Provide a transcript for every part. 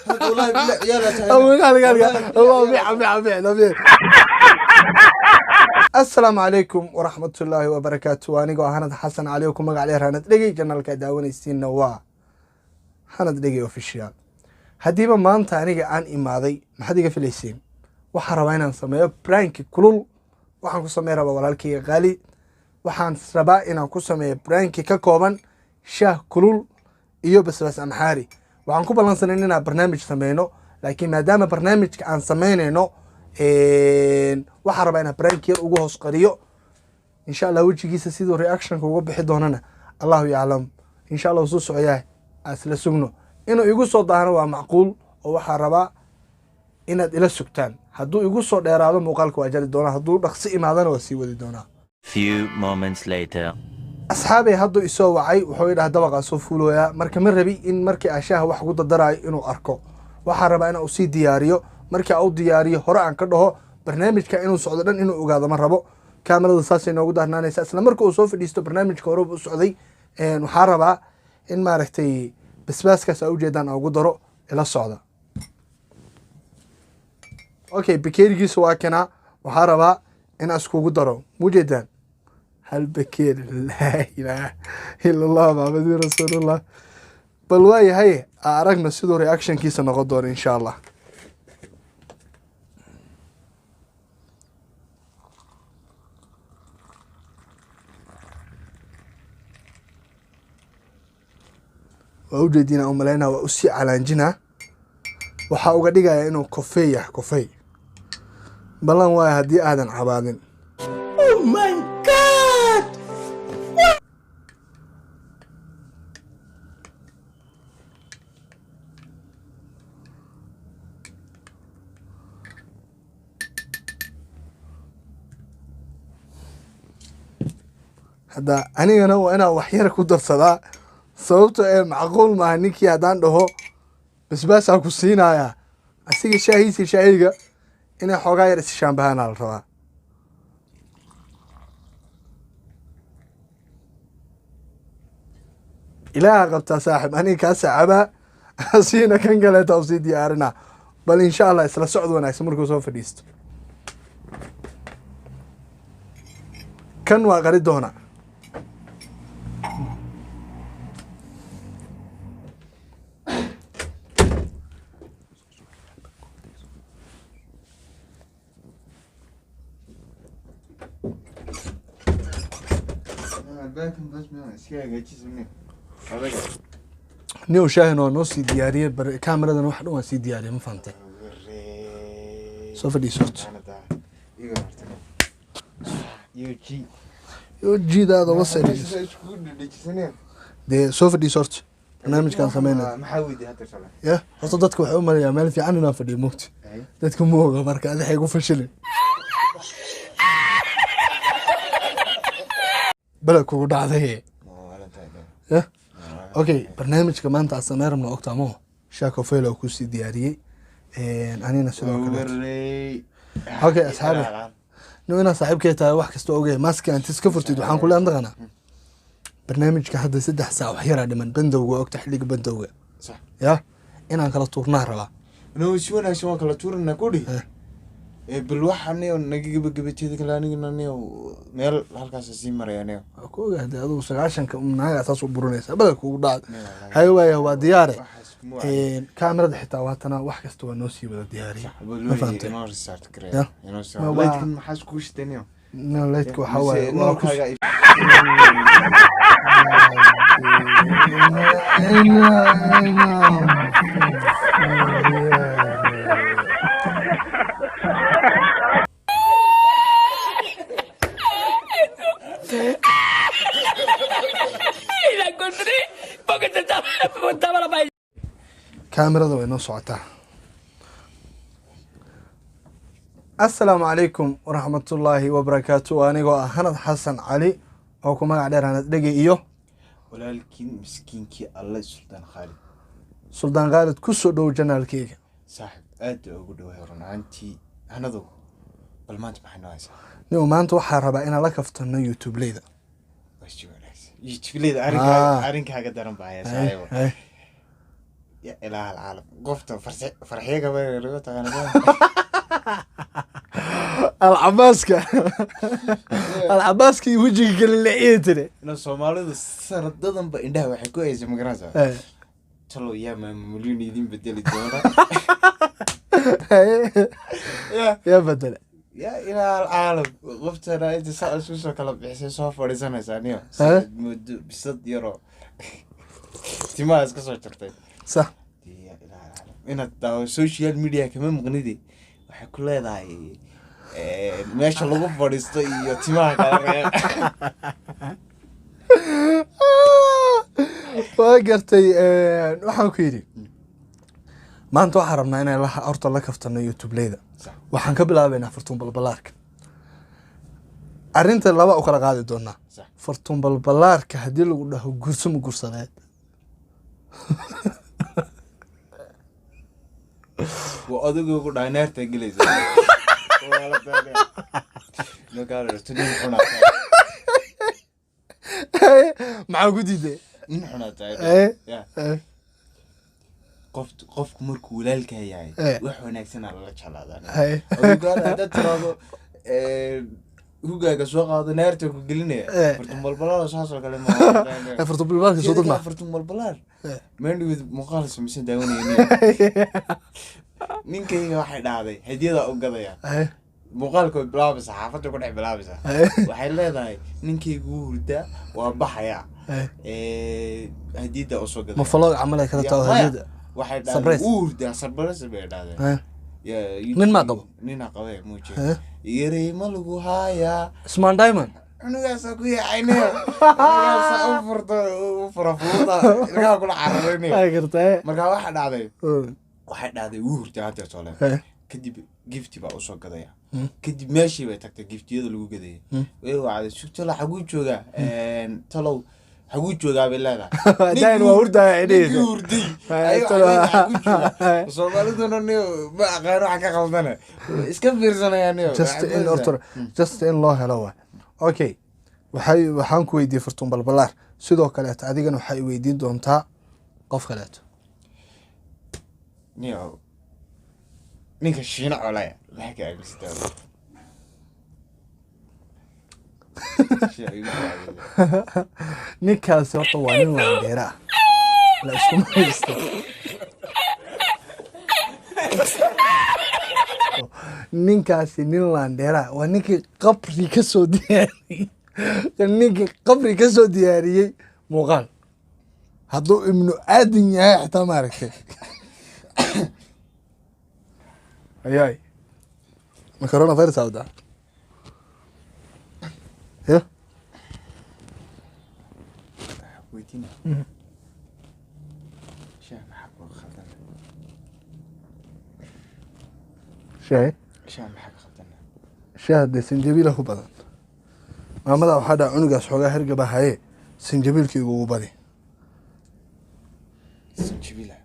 Wallahi billahi ciyaal tahay. Asalaamu calaykum waraxmatullaahi wabarakaatu. Anigoo Hanad Xasan Cali oo ku magac dheer Hanad Dhegey, janalka daawanaysiinna waa Hanad Dhegey Official. Haddiiba maanta aniga aan imaaday, maxaad iga filaysiin? Waxaan rabaa inaan sameeyo prank-i kulul. Waxaan ku sameyn rabaa walaalkayga qaali. Waxaan rabaa inaan ku sameeyo prank-i ka kooban shaah kulul iyo basbaas amxaari. Waxaan ku ballansanay inaan barnaamij sameyno, laakiin maadaama barnaamijka aan sameynayno, waxaan rabaa inaan prank yar ugu hoos qariyo. Insha Allah wejigiisa siduu reactionka uga bixi doonana Allahu yaclam. Insha Allah soo socoyaa, asla sugno. Inuu igu soo daahno waa macquul, oo waxaa rabaa inaad ila sugtaan. Hadduu igu soo dheeraado muuqaalka waa jari doonaa, hadduu dhaqsi imaadana waa sii wadi doonaa. Few moments later. Asxaabay, hadduu isoo wacay, wuxuu idhaha dabaqaa soo fuulooyaa. Marka ma rabi in markii ashaha wax ugu dadaraayo inuu arko. Waxaa rabaa inaan usii diyaariyo. Markii aan u diyaariyo, hore aan ka dhaho barnaamijka inuu socdo dhan inuu ogaado ma rabo. Kaamirada saasay noogu daarnaanaysa. Isla marka uu soo fadhiisto, barnaamijka horeba u socday. Waxaa rabaa in maaragtay basbaaskaas aa ujeedaan aan ugu daro. Ila socda. Okay, bakeerigiisa waa kanaa. Waxaa rabaa inaan iskugu daro. Mujeedaan hal bakeeri. Laa ilaaha ila Allah, Maxamedun rasuulullah. Bal waayahay, aa aragna siduu reactionkiisa noqon doono insha Allah. Waa ujeediina umalaynaa, waa usii calaanjinaa. Waxaa uga dhigaya inuu kofey yahay. Kofey ballan waayo haddii aadan cabaadin. Oh my God. Hadda anigana waa inaan waxyar ku darsadaa, sababto ee macquul maaha ninkii haddaan dhaho basbaasaa ku siinayaa, asiga shaahiisa shaahiga inay xoogaa yar isshaambahaana la rabaa. Ilaaha qabtaa saaxib, aniga kaasa cabaa, asiina kan kaleeta usii diyaarinaa. Bal insha Allah isla socod wanaagsan. Markuu soo fadhiisto kan waa qari doona. Albaabkan bas ma iska hagaajisane adaga. Nin shaahin waa noo sii diyaariyey, kaamiradan wax dhan waa sii diyaariyey. Ma fahantay? Soo fadhiiso horta. Jidaada wasariis. Dee soo fadhiiso horta, barnaamijkaan sameynay. Maxaa weydiy hadda shala? Ya horta dadka waxay u maleeyaa meel fiican inaan fadhiyo, mugti dadka ma oga. Marka adixay ku fashilin bala kugu dhacday. Ya okay, barnaamijka maanta aan sameyn rabno ogtaa maho, shaako fayl oo kusii diyaariyey anina sidoo kale. Okay asxaabi, no inaad saaxiibkay tahay wax kasta ogey. Maski anti iska furtid, waxaan kule andaqanaa barnaamijka hadda 3 saac wax yaraa dhiman. Bandowga ogta, xilliga bandowga. Sax. Ya inaan kala tuurnaa rabaa. No, si wanaagsan waan kala tuuranaa kudhi. Bal waxa niyo naga gebagabeteeda kale, anigana niyo meel halkaas sii maraya niyo. Waa ku ogahay adigu 90-ka naagaa saas u burinaysa, badal kugu dhacda. Hay waaya, waa diyaare. Waxaas kuma wacyi. Kaamirada xitaa waatana, wax kasta waa noo sii wada diyaariyey. Ma fahantay? Inoo restart Ya. gareeya inoo Ma lightkan maxaas kugu shitay niyo? No, lightka waxaa waaye Mise waa ku nuurkaaga Y la encontré porque te estaba la paella. Kaamirada way noo socotaa. Asalaamu calaykum waraxmatullaahi wabarakaatu. Anigoo ah Hanad Xasan Cali oo ku magac dheer Hanad Dhege iyo walaalkiin miskiinkii Alle, Sultaan Khaalid. Suldaan Khaalid, ku soo dhow janaalkeyga. Saaxib, aad baa ugu dhawahay run ahaantii. Hanadow, bal maanta maxay noo haysaa? Nin maanta waxaa rabaa inaan la kaftano youtubeleyda. Waa si wanaagsan youtubeleyda. Arrinkaaga, arrinkaaga daran baa haya saaxiibo. Ya ilaah alcaalam, qofta farxiye gabadha lagu taqaana. Alcabaaska, alcabaaska iyo wejiga kala leexiye tiri. Ina Soomaalidu sanadadanba indhaha waxay ku haysay, magaranaysaa, talow yaa maamulin idin bedeli doona? Ya. Yaa bedele? Ya ilaah alcaalam, qoftana inta saa isku soo kala bixisay soo fadhiisanaysaa niyo, Eh? Moodo bisad yaroo timaha iska soo jartay. Ya ilaah alcaalam, inaad daawo social media kama maqnidi, waxay ku leedahay meesha lagu fadhiisto iyo timaha kala reeb. Waa gartay. Waxaan ku yidhi, maanta waxaan rabnaa inaan horta la kaftano youtubeleyda. Waxaan ka bilaabaynaa Fartuun Balbalaarka. Arrinta laba u kala qaadi doonaa. Fartuun Balbalaarka haddii lagu dhaho gurso, ma gursadeed? Waa adigu ku dhahay neerta gelaysa. Waa la taagay. Nin xunaa tahay. Maxaa ku diiday? Nin xunaa tahay. Ya. Qofku markuu walaalkaa yahay, wax wanaagsanaa lala jeclaadaa. Adigu haddaad tiraahdo hugaaga soo qaado, neerta ku gelinaya. Fartuun Balbalaar saas oo kale ma Fartuun Balbalaarka soo dad ma Fartuun Balbalaar meendhawid muuqaal samaysan daawanaya, ninkayga waxay dhahday hadiyada u gadaya. Muuqaalka way bilaabaysaa, xaafadda ku dhex bilaabaysaa. Waxay leedahay, ninkaygu wuu hurdaa, waa baxayaa, hadiyada usoo gaday. Ma vlog camal ay kala taho hadiyada? Waxay dhahday Surprise. Wuu hurdaa, surprise bay dhahdeen. Nin maa qabo? Ninaa qabee muuji. Yarey ma lagu haayaa? Ismaan Diamond. Cunugaasaa ku yaacaynayo, cunugaasaa u furta, u fura fuuda, ilkaha kula cararaynayo. Waa gartay. Markaa waxaa dhacday, waxay dhahday wuu hurdaa hadda tole. Kadib gifti baa usoo gadaya. Kadib meeshii bay tagtay giftiyada lagu gadayay. Way wacday, sug, talo xaguu joogaa, talow xaguu joogaa bay leedahay. Dain waa hurdaya ay Ninkii dhehaysa. hurday. Ay, Ayaga talo. waxay leedahay xaguu joogaa. Soomaaliduna niyo ma aqaan waxa ka qaldane, iska fiirsanayaan niyo. Just in horta, just in loo helo waay. Okay, waxaan ku weydiiyey Fartuun Balbalaar. Sidoo kaleeto adigana waxay weydiin doontaa qof kaleeto. Niyo, ninka Shiina Colaya maxay ka aaminsantaa? Shiina igu aaminsan. Ninkaasi horta waa nin laandeera ah, la iskuma haysto. Ninkaasi nin laandeera ah waa ninkii qabri ka soo diyaariyey, ninkii qabri ka soo diyaariyey muuqaal. Hadduu ibnu aadan yahay xitaa, maaragtay, ayaay ma coronavirus awda ya. Weydiina, shaah maxaa ku khaldan? Shaah? Shaah maxaa ka khaldan? Shaah dee sanjabiila ku badan. Maamada waxaa dhaca cunugaas xoogaa hergaba haye, sanjabiilka igugu badi. Sanjabiila.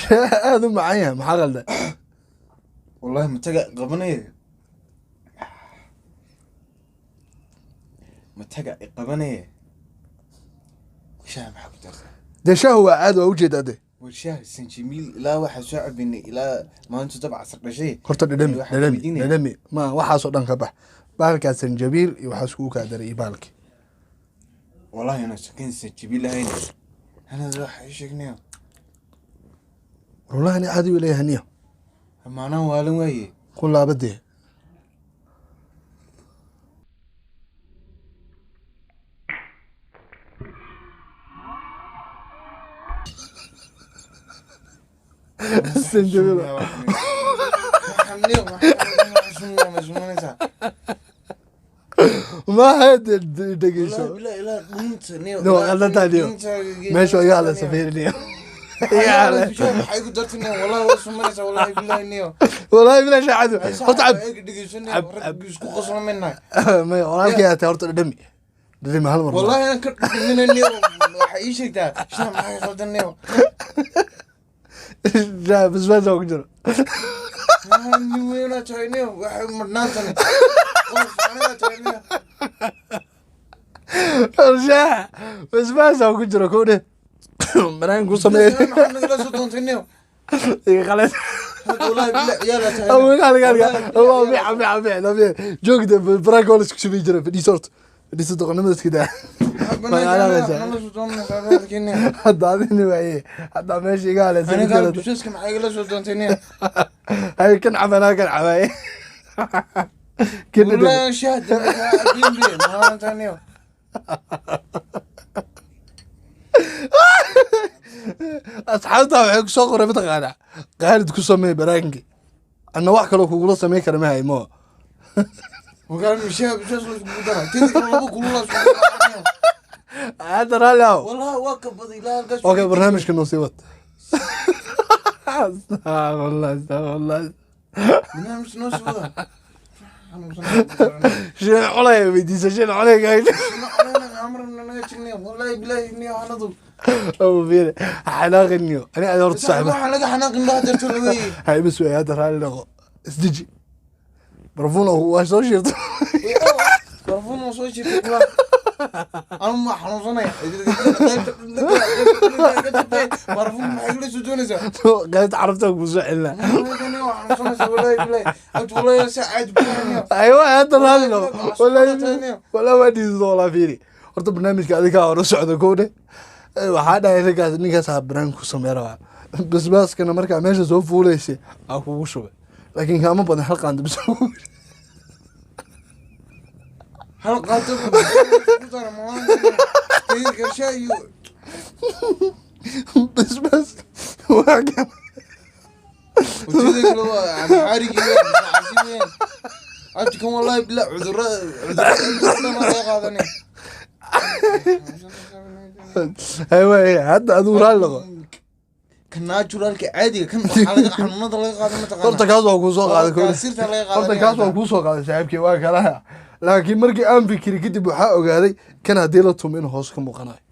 Shaah aada u macan yahay, maxaa qalda? Wallahi mataga qabanaya, mataga qabanaya. Shaah maxaa ku dartaa? Dee shaahu waa caadi, waa ujeedaa de. War shaah sanjabiil ilaa waxaa soo cabinay ilaa maalintu dab casar dhashay. Horta dhedhami. Waxaan Dhedhami. weydiinaya. Dhedhami ma waxaasoo dhan ka bax bahalkaa sanjabiil iyo waxaa iskugu kaa daray iyo bahalki. Wallahi inaan sakin sanjabiil ahayn anada waxa ii sheegnaya. Wallahi ni caadi u leeyahay niyo. Maanaan waalan waaye. Ku laabadee. Sanjabiil. Ma hade dhegeyso. No, qaldantaa niyo. Meesha iga hadlaysa fiiri niyo. Iga hadlaysa. Wallahi bilaa shaacadu horta cab cab cab. Maya, walaalkay aatay, horta dhadhami, dhadhami hal mar. والله انا كنت من النيو waxay ii sheegtaa shaah maxaa khaldan niyo? Shaah basbaas oo ku jiro. Nin weynaa tahay niyo, waxay madhnaantani qof anigaa tahay niyo. Shaaha basbaasaa ku jiro kowdhe, prank ku sameeye. Maxaa nagala soo doontay niyo? Iga qalad. Hadda wallahi billah ciyaal aa tahay. Joogta prank waa la isku samey jira. Fadhiiso horta, fadhiiso, doqonnimada iska daa. Nala soo doonaysaa hadalkii niyo. Hadda adini waaye, hadda meesha iga haleysa. Aniga bisbaaska maxaa igala soo doontay niyo? Hay, kan cabanaa, kan cabaaye kan. Wallahi shaah bimbi maanta niyo. Asxaabta waxay kusoo qoray, mataqaanaa, Qaalid ku sameey prank-i, anna wax kaloo kugula samey kara ma haymo. Wakaan shaah bisbaas la iskugu daraa, teeda kale laba kulula iskugu daraa niyo. Hadda raalli ahow. Wallahi waa ka baday ilaa halkaas. Okay, barnaamijka noo sii wad. Astaqfirullah, astaqfirullah. Barnaamij noo sii wada. Shil culay weydiisa, shil culay. Wallahi bilahi niyo anadu. Abu fiiri, xanaaqiniyo ani ada horta saaxiib. Waxaan laga xanaaqin baa hadeerto laweeye. Hay, bas wey, hadda raalli noqo, isdeji. Barfuun waa soo shiirto. Barfuun oo soo jirtay kula anu ma xanuunsanaya. Barfuun maxay igala soo doonaysaa? Qaybta carabta kuu soo celinaa. Xanuunsanaysa wallahi bilahi abti, wallahi si caadi buuxaniyo. Aywa, hadda raalli noqo, wallahi wallahi waa dhiido. Walaa fiiri horta, barnaamijka adigaa hore socda kowdhe. Waxaa dhahay ninkaas, ninkaas aa prank ku samey rabaa, basbaaskana markaa meesha soo fuulaysay aa kugu shubay, laakiin kaama badan, hal qaando bis. Hal qaato ku dara maalinta shaayo. Basbaas waa kan. Ujeedada kale waa xaarigii casiimeen abti kan, wallahi billah cudurrada cudurrada dhan laga qaadanay. Aywa, hadda adigu raalli noqo. Kan naturalka caadiga kan waxaa laga xanuunada laga qaada mataqaana. Horta kaas waa kuu soo qaaday. Waa sirta laga qaadanaya. Horta kaas waa kuu soo qaaday saaxiibkii, waa kalaha, laakiin markii aan fikiri kadib waxaa ogaaday kan haddii la tumo inuu hoos ka muuqanayo,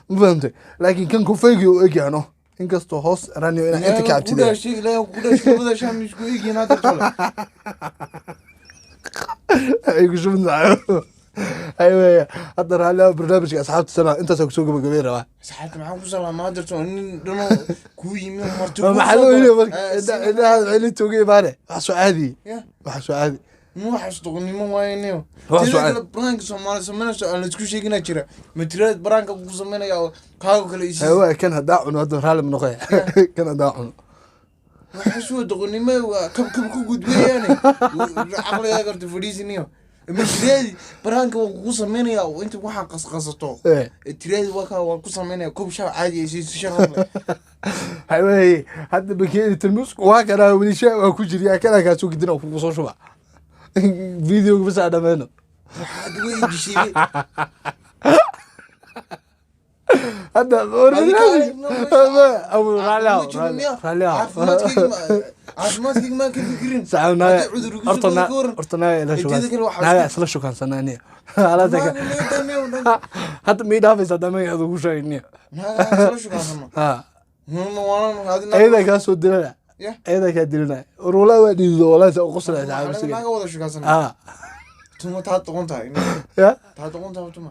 ma fahamtay? Laakiin kan kufaygi u egyahno, inkastoo hoos raniyo inaa inta ka cabtidee. Ilaahay ku dhashay, labada shaam isku eegyihiin hadda tole. Ay ku shubin saaxiib. Aywa, hadda raalli ah, barnaamijka asxaabta sana intaasaa kusoo gabagabay rabaa. Asxaabta maxaan ku salaamaa jirto? Nin dhano kuu yimi marti. Maxaa loo yiri marka indhaha celinta uga imaane? Wax soo caadi, wax soo caadi. Ma waxaas doqonnimo waaye niyo. Wax teeda su'aal. Kale prank Soomaali samaynayso aan laisku sheeginaa jira, matiraad prank-ka kugu samaynaya oo kaago kale isiis. Aywa, kan haddaa cuno hadda raalli ma noqoya? Kan haddaa cuno. Waxaas waa doqonnimo, waa kab kab ku gudbayaane, caqligaaga horta fadhiisiniyo. Matiraadi prank-ka waa kugu samaynaya oo inta waxaa qasqasato. Tiraadi waa kaa, waa ku samaynaya koob shaah caadi ay siiso sharaf leh. Waxaa weeye hadda bakeeri tarmuusku waa kanaa, weli shaah waa ku jiriyaa, kanaa kaasoo gidina kugu soo shuba videoga bas aa dhameyno. Waxaad way dishiibay. Hadda abu raalli ahow, raalli ahow. Caafimaadkayga maa ka fikirin? Saaxiib, naaga Haddii cudur igu horta soo na ka waran. Horta naaga ila Teeda shukaan kale waxaa naaga isla shukaansanaa niya. Alaata hadda mii dhaafaysa haddaa magaceeda ugu sheegay niya. Naaga isla shukaansano. Ha, ayadaa kaa soo dilana. Yeah. Ayadaa kaa dilana. War walaa waa dhiido, walaa saa u qoslaya saaxiib isiga. Naaga wada shukaansano. Ha. Tuma taa doqon tahay. Ya. Taa doqon tahay tuma.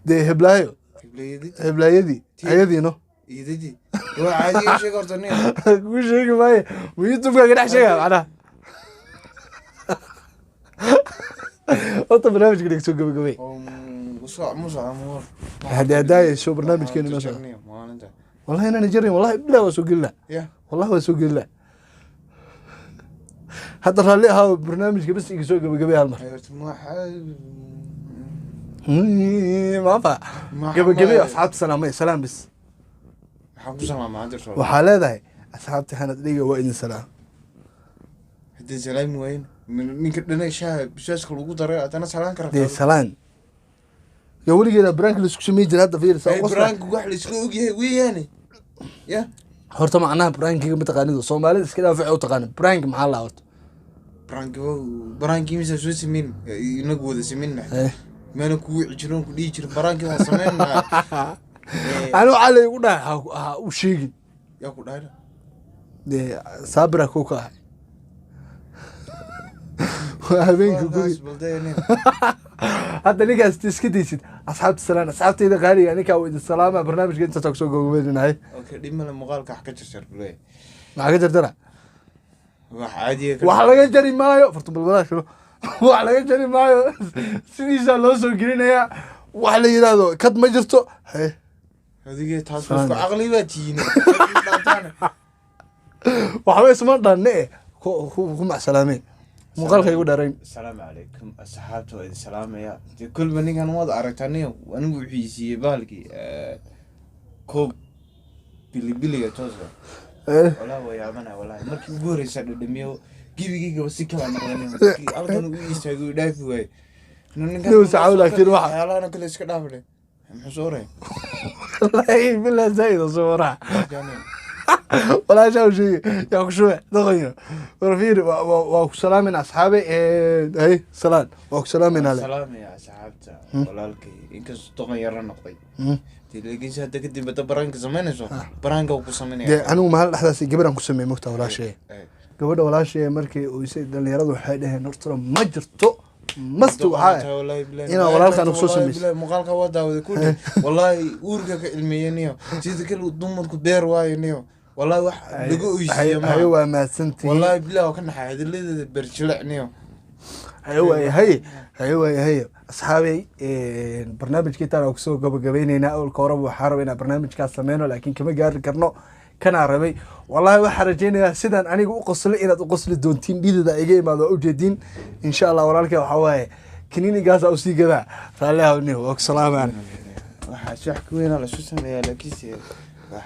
Dee heblaayo. Hiblayadii. Heblaayadii ayadiino. Iidadii waa caadiga sheeg horta nin. Kuu sheegi maayo, ma youtube-ka ka dhex sheegaya macnaha. Horta barnaamijka dheg soo gabagabay. Haddii haddaayayso barnaamijkeenu noo socdo. Maalinta. Wallahi inaan jirin, wallahi bilah waa soo gelina. Ya. Wallahi waa soo gelina. Hadda raalli ahaa, barnaamijka bas iga soo gabagabay hal mar. Maafa gabagabay, asxaabta salaamay, salaam bis. Maxaan ku salaamaa jirto? Waxaa leedahay asxaabta Hanad Dhiga waa idin salaam. Haddii salaami waayen ninka dhana shaaha bisaaska lagu daray haddana salaan ka dee rabtaa. Salaan yo weligeeda prank laisku samey jira hadda fiir saa qosla. Prank wax la isla ogyahay weeyaane ya. Horta macnaha prankiga mataqaanido? Soomaalida iska dhaaf, waxay u taqaana prank maxaa la horta? Prank, prank imisa soo sameyn, inagu wada sameyn. Maana ku wici jirin ku dhihi jirin prank waan sameyn. Ani waxaa laygu dhahay ha u sheegin. Yaa ku dhahay? Dee Saabira kuu ka ahay, waa habeenka guri. Hadda ninkaas iska daysid. Asxaabta salaan, asxaabtayda qaaliga, ninkaa waa idin salaama. Barnaamijka intaas kusoo gogobeynahay. Okay, dhib male, muuqaalka wax ka jarjar bule. Maxaa ka jarjara? Wax caadiya. Wax laga jari maayo, fartumbalbalaashiro wax laga jari maayo, sidiisaa loo soo gelinayaa. Wax la yidhaahdo kad ma jirto. Haye. Adige taas isku caqli baa tihiin. Waxba isma dhanne eh, ku macsalaameen, muuqaalka igu dharayn. Asalaamu calaykum asxaabta, waa idin salaamaya. Dee kolba ninkan waad aragtaa, nin anigu wuxuu siiyey bahalkii koob bilibiliga toosa. Walaa waa yaabana, walaahi markii ugu horeysa dhadhamiyo gebigaygaba si kala noqday. Halkan ugu istaagay uu dhaafi waaye. Nin saxaw, laakiin waxyaalahan kale iska dhaafle, muxuu soo oray? Wallaahi bilaa zaaid oo soo waraa. Walaashaa u sheegay yaa ku shube doqonyo. War fiir, waa ku salaamin asxaabe. Hay salaan, waa ku salaamin ale. Salaamaya asxaabta, walaalkay, inkastoo doqon yara noqday. Dee laakiinse hadda kadib hadda baraanka samaynayso, baraanka ku samaynaya. Dee anigu maalin dhexdaas gabadhan ku sameeyey mogtaa, walaashay, gabadha walaashay markii uu isay dhalinyaradu waxay dhaheen horta ma jirto masti waxaa inaa walaalkaan kusoo samayso. Muuqaalka waa daawaday ku dheh, wallaahi uurka ka ilmeeye niyo. Sida kale dumarku beer waayo niyo, wallaahi wax lagu oysiiyo haye ma waa mahadsantihiin. Wallaahi bilah waa ka naxay hadilladeeda berjilec niyo. Haye waaye, haye haye waaye, haye asxaabey, barnaamijka intaan aan kusoo gabagabeyneynaa. Awalka horeba waxaa rabay inaan barnaamijkaas sameyno, laakiin kama gaari karno kanaa rabay. Wallahi waxaan rajeynayaa sidaan aniga u qoslay inaad u qosli doontiin. Dhidida iga imaado waa ujeediin insha Allah. Walaalkay waxaa waaye kaniinigaasa usii gadaa. Raalli hawni, waa ku salaamaan. Waxaa si wax ka weynaa lasu sameeyaa, laakiinse wax.